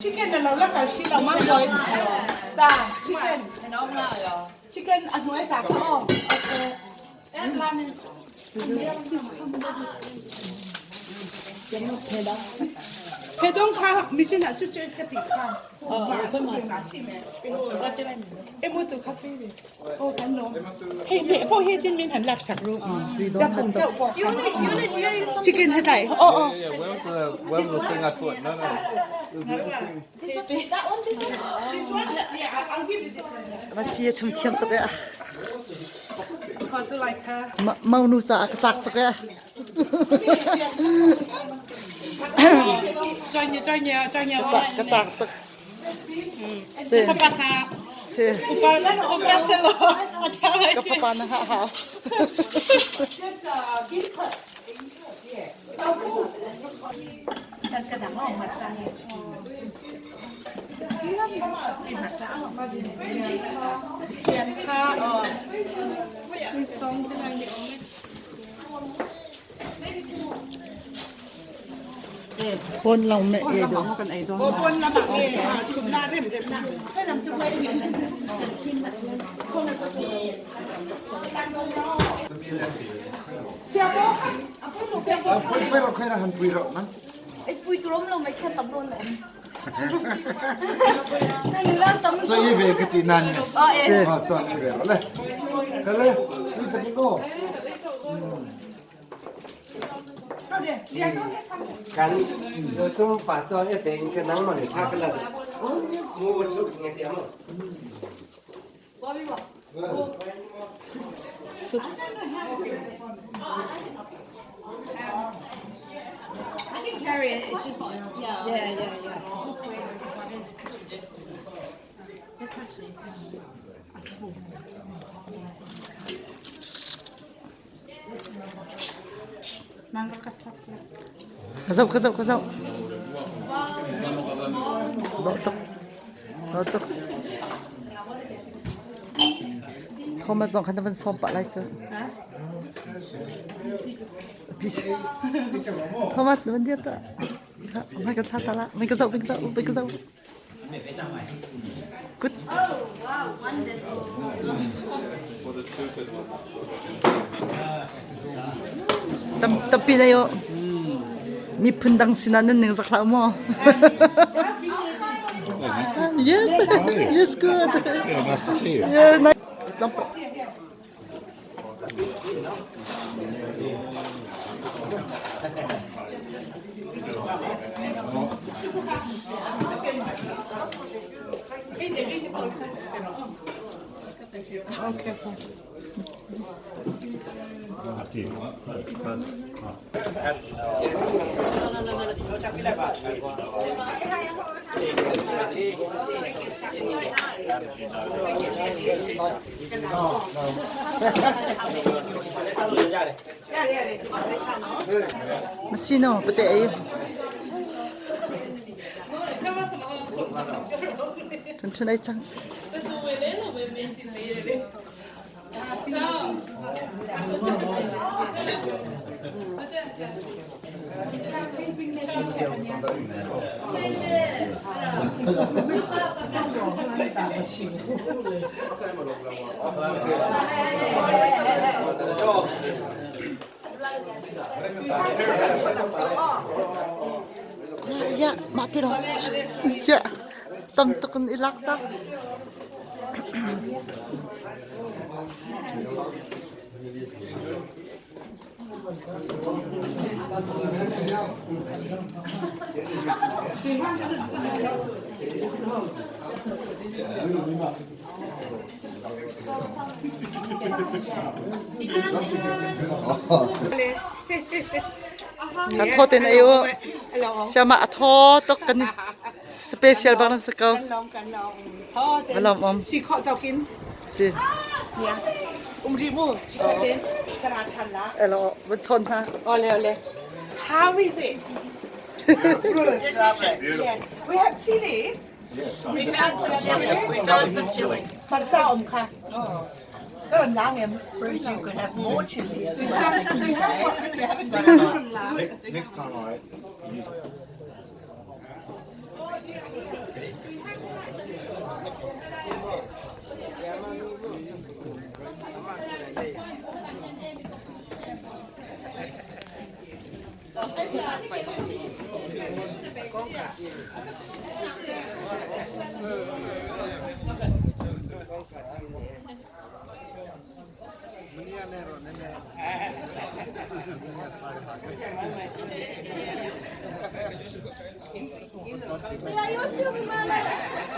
Chicken na lo la kal si lo mang boy. Ta chicken. Chicken a hnuai ta kha aw. Okay. He dong kha mi chin ah chu chu ka ti kha. Ma si me. Em mu tu kha pi đi. โอ้กันลงเฮ้เมพวกเฮจินมินหันหลับสักรูดับผมเจ้าบอก chicken ให้ไต่โอ้โอ้ Yeah, where was the thing I put? No, no. There's the other thing. This one, yeah, I'll give you different. Ma si chum thiam tuk ya. Ma mau nu cha ka chak tuk ya. Ka chak tuk. Si. Ka papa na ha ha. That's beef cut. Yeah. Tofu. Pon long me e do. โอ้ปนละหมักเองชุบหน้าเร็มเร็มหน้าให้นำจุ๊บไว้เห็นเสียโบค่ะ Pero kaya han puiro man. So ibe kiti nan. Ah, so ibe le. Kale, tu te ko. กันตัวป่าตัวไอ้เต็งกันนั่งมันเนี่ยทักกันละมูมันสุกเงี้ยเดียวมั้ง Soup. Carry it. It's just yeah. Yeah, yeah, yeah. Ka zoh ka zoh ka zoh. Dawh tuk. Dawh tuk. Thomas zong khan na van sawm pah lai cu. Please. Thomas na van dir ta. Mai ka thla ta la. Mai ka zoh, mai ka zoh, mai ka zoh. Good. Tam tampi na yo. Miphun dang sinah nan ning zak hlah maw? Yes, yes, good. Yeah, nice to see you. Yeah, nice. Tlawmpal. Masino, pati ay. Thun thun ai cang. Ya, mah ti ro. Ya, tam tuk in i lak cang. Ka thaw ten ei u. Siama a thaw tuk kan special bak nan si ko. กันลองกันลองพ่อเต็ Ka lawm om. สีข้อเจ้ากิน Si. เนี่ยอุ้มรีมูชิคเต็นกระดาษชันละ Elo, van chawn hna. โอเลโอเล How is it? Good. Yeah. We have chili. Yes. We found some chili. We found some chili. มันซ่าอมค่ะก็มันล้างเอง You could have more chili as well. We have we have Next, next time I use.